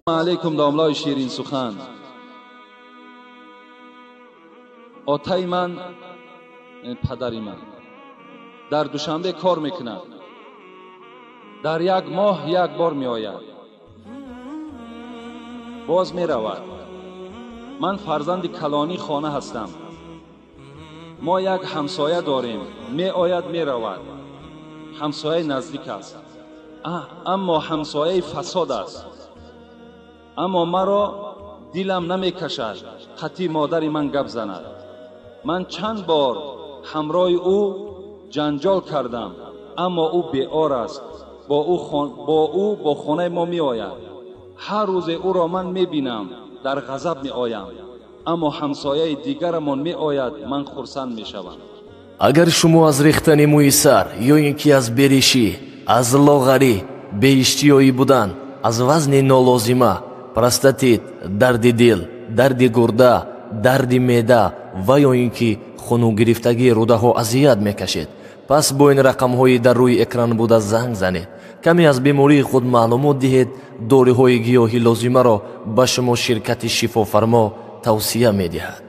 Алейкум домлои ширин сухан. Отаи ман, падари ман дар Душанбе кор мекунад. Дар як моҳ як бор меояд, боз меравад. Ман фарзанди калонии хона ҳастам. Мо як ҳамсоя дорем, меояд, меравад. Ҳамсояи наздик аст, аммо ҳамсояи фасод аст. Аммо маро дилам намекашад қатъи модари ман гап занад. Ман чанд бор ҳамроҳи ӯ ҷанҷол кардам, аммо ӯ беор аст. Бо ӯ бо хонаи мо меояд. Ҳар рӯзе ӯро ман мебинам, дар ғазаб меоям, аммо ҳамсояи дигарамон меояд, ман хурсанд мешавам. Агар шумо аз рехтани мӯи сар ё ин ки аз беришӣ, аз лоғарӣ, беиштиёӣ будан, аз вазни нолозима, простатит, дарди дил, дарди гурда, дарди меъда ва ё ин ки хунугирифтагии рӯдаҳо азият мекашед, пас бо ин рақамҳои дар рӯи экран буда занг занед. Каме аз бемории худ маълумот диҳед. Доруҳои гиёҳи лозимаро ба шумо ширкати Шифофармо тавсия медиҳад.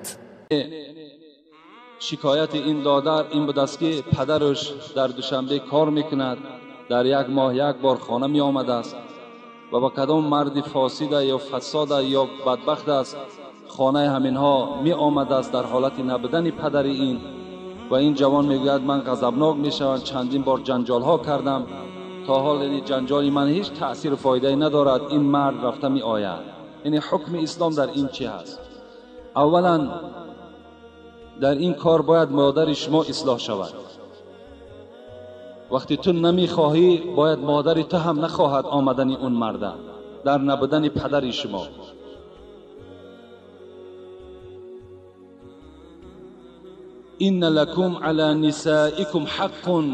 Шикояти ин додар ин будааст, ки падараш дар Душанбе кор мекунад, дар як моҳ як бор хона меомадааст ва ба кадом марди фосида ё фасода ё бадбахт аст, хонаи ҳаминҳо меомадааст дар ҳолати набудани падари ин. Ва ин ҷавон мегӯяд ман ғазабнок мешавам, чандин бор ҷанҷолҳо кардам, то ҳол ҷанҷоли ман ҳеҷ таъсиру фоидае надорад, ин мард рафта меояд. Яъне ҳукми ислом дар ин чӣ ҳаст? Аввалан дар ин кор бояд модари шумо ислоҳ шавад. Вақте ту намехоҳӣ, бояд модари ту ҳам нахоҳад омадани он марда дар набудани падари шумо. Инна лакум ала нисаикум ҳаққун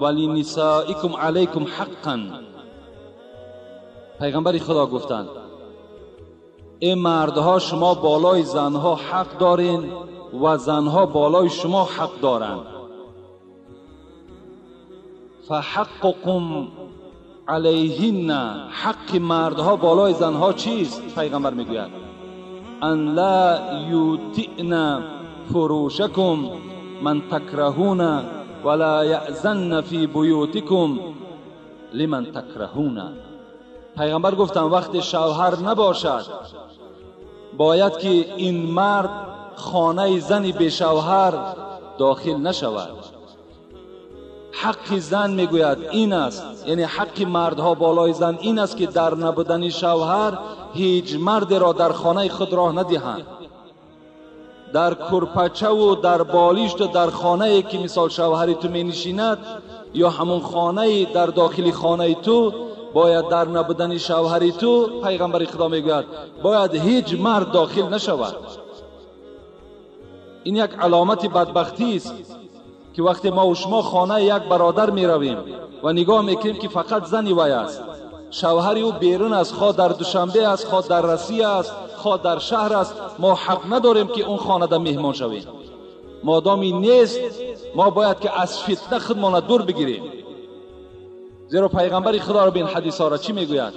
ва линисаикум алайкум ҳаққан. Пайғамбари Худо гуфтанд: эй мардҳо, шумо болои занҳо ҳақ дорен ва занҳо болои шумо ҳақ доранд. Фаҳаққукум алайҳинна, ҳаққи мардҳо болои занҳо чист? Пайғамбар мегӯяд: ан ла ютиъна фурушакум ман такраҳуна ва ла яъзанна фи буютикум лиман такраҳуна. Пайғамбар гуфтанд вақте шавҳар набошад, бояд ки ин мард хонаи зани бешавҳар дохил нашавад. Ҳаққи зан мегӯяд ин аст, яъне ҳаққи мардҳо болои зан ин аст, ки дар набудани шавҳар ҳеҷ мардеро дар хонаи худ роҳ надиҳанд. Дар курпачаву дар болишту дар хонае ки мисол шавҳари ту менишинад ё ҳамон хонаи дар дохили хонаи ту, бояд дар набудани шавҳари ту, пайғамбари Худо мегӯяд, бояд ҳеҷ мард дохил нашавад. Ин як аломати бадбахтист, ки вақте мо ва шумо хонаи як бародар меравем ва нигоҳ мекунем, ки фақат зани вай аст, шавҳари ӯ берун аст, хоҳ дар Душанбе аст, хоҳ дар Россия аст, хоҳ дар шаҳр аст, мо ҳақ надорем, ки он хонада меҳмон шавем. Модоми нест, мо бояд ки аз фитна худмона дур бигирем. Зеро пайғамбари Худоро бин ҳадисҳоро чӣ мегӯяд?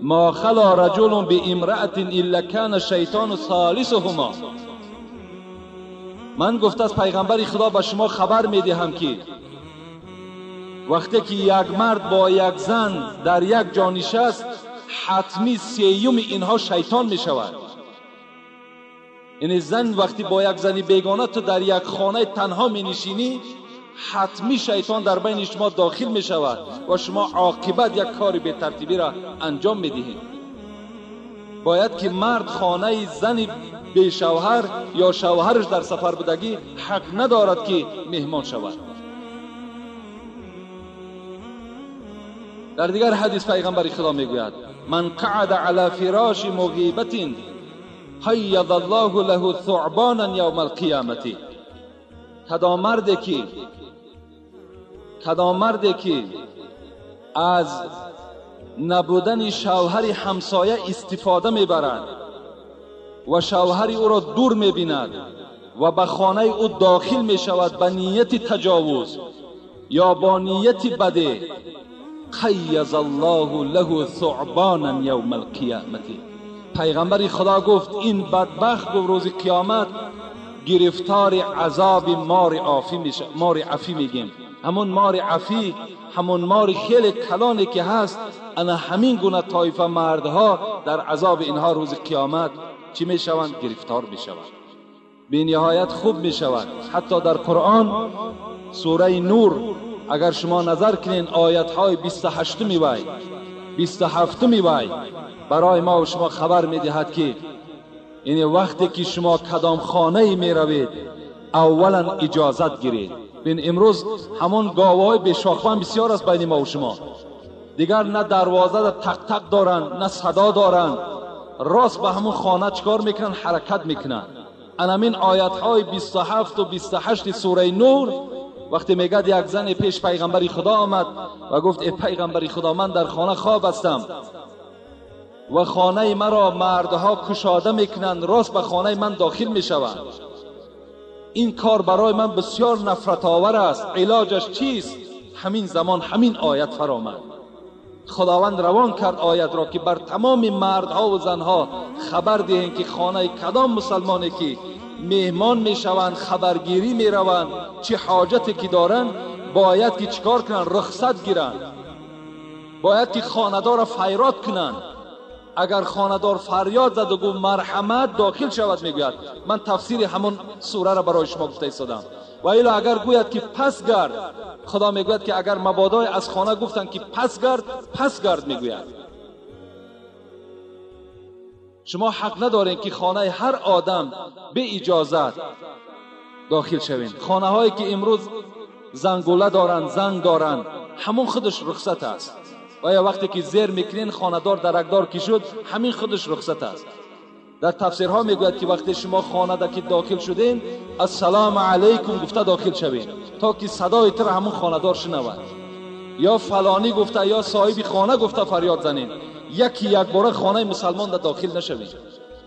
Ма хала раҷулун биимраатин илла кана шайтону солисуҳума. Ман гуфтааст пайғамбари Худо ба шумо хабар медиҳам, ки вақте ки як мард бо як зан дар як ҷо нишаст, ҳатмӣ сеюми инҳо шайтон мешавад. Яъне зан вақте бо як зани бегона ту дар як хонаи танҳо менишинӣ, ҳатмӣ шайтон дар байни шумо дохил мешавад ва шумо оқибат як кори бетартибиро анҷом медиҳед. Бояд ки мард хонаи зани бешавҳар ё шавҳараш дар сафар будагӣ ҳақ надорад, ки меҳмон шавад. Дар дигар ҳадис пайғамбари Худо мегӯяд: ман қаъада ала фироши муғибатин қайяда Аллоҳу лаҳу суъбонан явма алқиёмати. Кадом марде ки аз набудани шавҳари ҳамсоя истифода мебарад ва шавҳари ӯро дур мебинад ва ба хонаи ӯ дохил мешавад ба нияти таҷовуз, یا با نیت بده، قیض الله له ثعبانا یوم القیامت. پیغمبر خدا گفت این بدبخت گفت روز قیامت گرفتار عذاب مار عافی میشه. مار عفی میگیم، همون مار عفی، همون مار خیلی کلانی که هست. انا همین گونه طایفه مردها در عذاب اینها روز قیامت چی میشوند؟ گرفتار میشوند. به نهایت خوب میشود. حتی در قرآن سوره نور اگر شما نظر کنین آیت های 28 وای 27 وای برای ما و شما خبر میدهد که این وقتی که شما کدام خانه می روید اولا اجازت گیرید. بین امروز همون گاوهای بشاخبان بسیار است بین ما و شما، دیگر نه دروازه تق تق دارن نه صدا دارن، راست به همون خانه چکار میکنن؟ حرکت میکنن. انامین آیت های 27 و 28 سوره نور وقتی میگد یک زن پیش پیغمبر خدا آمد و گفت ای پیغمبر خدا، من در خانه خواب هستم و خانه مرا مردها کشاده میکنند، راست به خانه من داخل میشوند. این کار برای من بسیار نفرت آور است، علاجش چیست؟ همین زمان همین آیت فرامد. خداوند روان کرد آیت را که بر تمام مردها و زنها خبر دهیم که خانه کدام مسلمانی که مهمان میشوند، خبرگیری میروند، چه حاجتی که دارند باید که چیکار کنند؟ رخصت گیرند، باید که خانه‌دار را فریاد کنند. اگر خانه‌دار فریاد زد و گفت مرحمت داخل شود، میگوید من تفسیر همون سوره را برای شما گفته ایستادم. و الا اگر گوید که پس گرد، خدا میگوید که اگر مبادای از خانه گفتند که پس گرد، پس گرد میگوید. شما حق ندارین که خانه هر آدم به اجازت داخل شوین. خانه هایی که امروز زنگوله دارن، زنگ دارن، همون خودش رخصت است. و یا وقتی که زیر میکنین خانه‌دار درکدار که شد، همین خودش رخصت است. در تفسیرها میگوید که وقتی شما خانه در که داخل شدین السلام علیکم گفته داخل شوین تا که صدای تر همون خانه‌دار شنود. یا فلانی گفته یا صاحب خانه گفته فریاد زنین، یکی یک باره خانه مسلمان در داخل نشوین.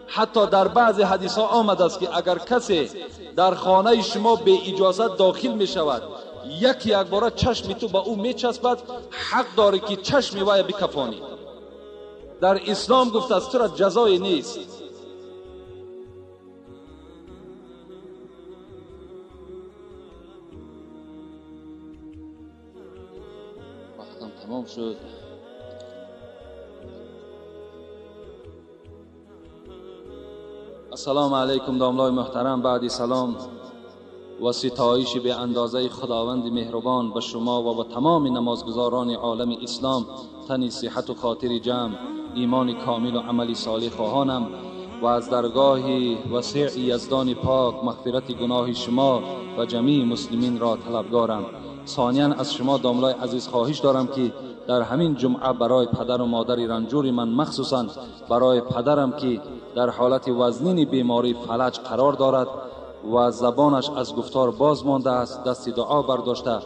حتی در بعض حدیث ها آمده است که اگر کسی در خانه شما به اجازت داخل می شود، یکی یک باره چشم تو به او می چسبد، حق داری که چشم وی بکفانی. در اسلام گفت از تو را جزای نیست. وقتم تمام شد. السلام علیکم داملای محترم. بعدی سلام و ستایش به اندازه خداوند مهربان به شما و به تمام نمازگزاران عالم اسلام تنی صحت و خاطر جمع، ایمان کامل و عمل صالح خواهانم و از درگاه وسیع یزدان پاک مغفرت گناه شما و جمیع مسلمین را طلبگارم. ثانیا از شما داملای عزیز خواهش دارم که در همین جمعه برای پدر و مادر رنجور من، مخصوصا برای پدرم که در حالت وزنین بیماری فلج قرار دارد و زبانش از گفتار باز مانده است، دست دعا برداشته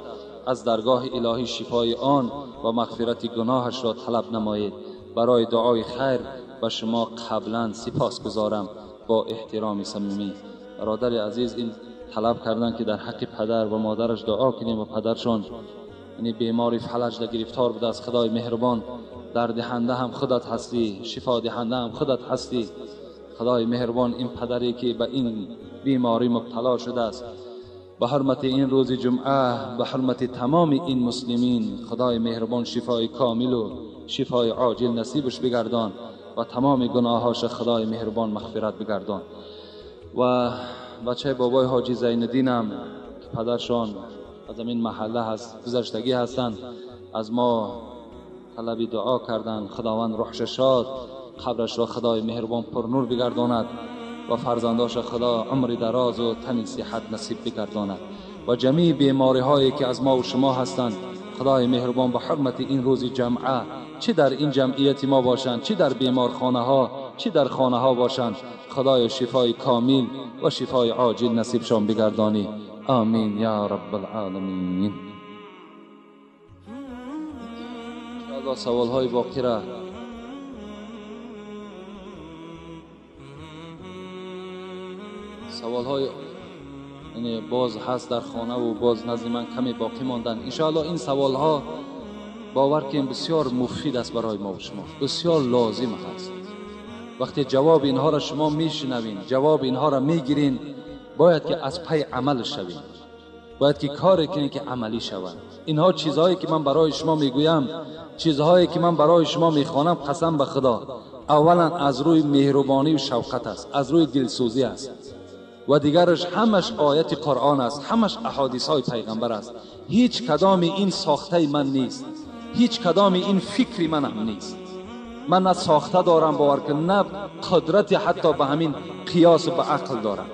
از درگاه الهی شفای آن و مغفرت گناهش را طلب نمایید. برای دعای خیر به شما قبلا سپاس گذارم با احترام صمیمی. برادر عزیز این طلب کردن که در حق پدر و مادرش دعا کنیم و پدرشان یعنی بیماری فلج در گرفتار بوده از خدای مهربان در دهنده هم خودت هستی، شفا دهنده هم خودت هستی. خدای مهربان این پدری که به این بیماری مبتلا شده است، به حرمت این روز جمعه، به حرمت تمام این مسلمین، خدای مهربان شفای کامل و شفای عاجل نصیبش بگردان و تمام گناهاش خدای مهربان مغفرت بگردان. و بچه بابای حاجی زینالدینم که پدرشان از این محله هست، گذشتگی هستند، از ما طلب دعا کردند. خداوند روحش شاد، قبرش را خدای مهربان پر نور بگرداند و فرزنداش خدا عمر دراز و تنی صحت نصیب بگرداند و جمیع بیماری هایی که از ما و شما هستند خدای مهربان به حرمت این روز جمعه، چه در این جمعیت ما باشند، چه در بیمارخانه ها، چه در خانه ها باشند، خدای شفای کامل و شفای عاجل نصیبشان بگردانی. آمین یا رب العالمین. انشاءالله سوال های باقی را سوال های یعنی باز هست در خانه و باز نزد من کمی باقی ماندن. انشاءالله این سوالها باور که بسیار مفید است برای ما و شما، بسیار لازم هست. وقتی جواب اینها را شما میشنوین، جواب اینها را میگیرین، باید که از پی عمل شوین، باید که کاری کنین که عملی شود. اینها چیزهایی که من برای شما میگویم، چیزهایی که من برای شما میخوانم، قسم به خدا اولا از روی مهربانی و شفقت است، از روی دلسوزی است، و دیگرش همش آیت قرآن است، همش احادیث های پیغمبر است. هیچ کدام این ساخته من نیست، هیچ کدام این فکری من هم نیست. من نه ساخته دارم باور کن، نه قدرتی حتی به همین قیاس و به عقل دارم.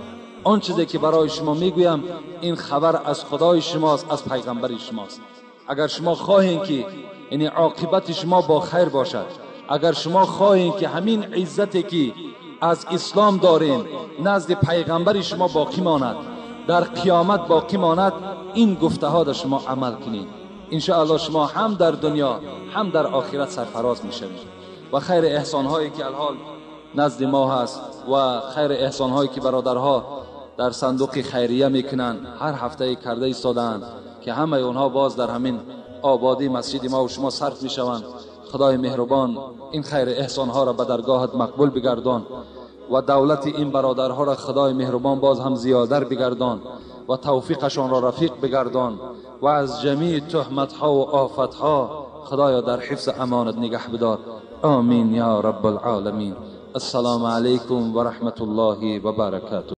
آن چیزی که برای شما میگویم این خبر از خدای شماست، از پیغمبر شماست. اگر شما خواهین که یعنی عاقبت شما با خیر باشد، اگر شما خواهین که همین عزتی که از اسلام دارین نزد پیغمبر شما باقی ماند، در قیامت باقی ماند، این گفته ها در شما عمل کنید، انشاءالله شما هم در دنیا هم در آخرت سرفراز میشوید. و خیر احسان هایی که الحال نزد ما هست و خیر احسان هایی که برادرها در صندوق خیریه میکنند، هر هفته کرده ایستادند که همه اونها باز در همین آبادی مسجد ما و شما صرف میشوند. خدای مهربان این خیر احسان ها را به درگاهت مقبول بگردان و دولت این برادرها را خدای مهربان باز هم زیادر بگردان و توفیقشان را رفیق بگردان و از جمیع تهمت ها و آفت ها خدایا در حفظ امانت نگه بدار. آمین یا رب العالمین. السلام علیکم و رحمت الله و برکاته.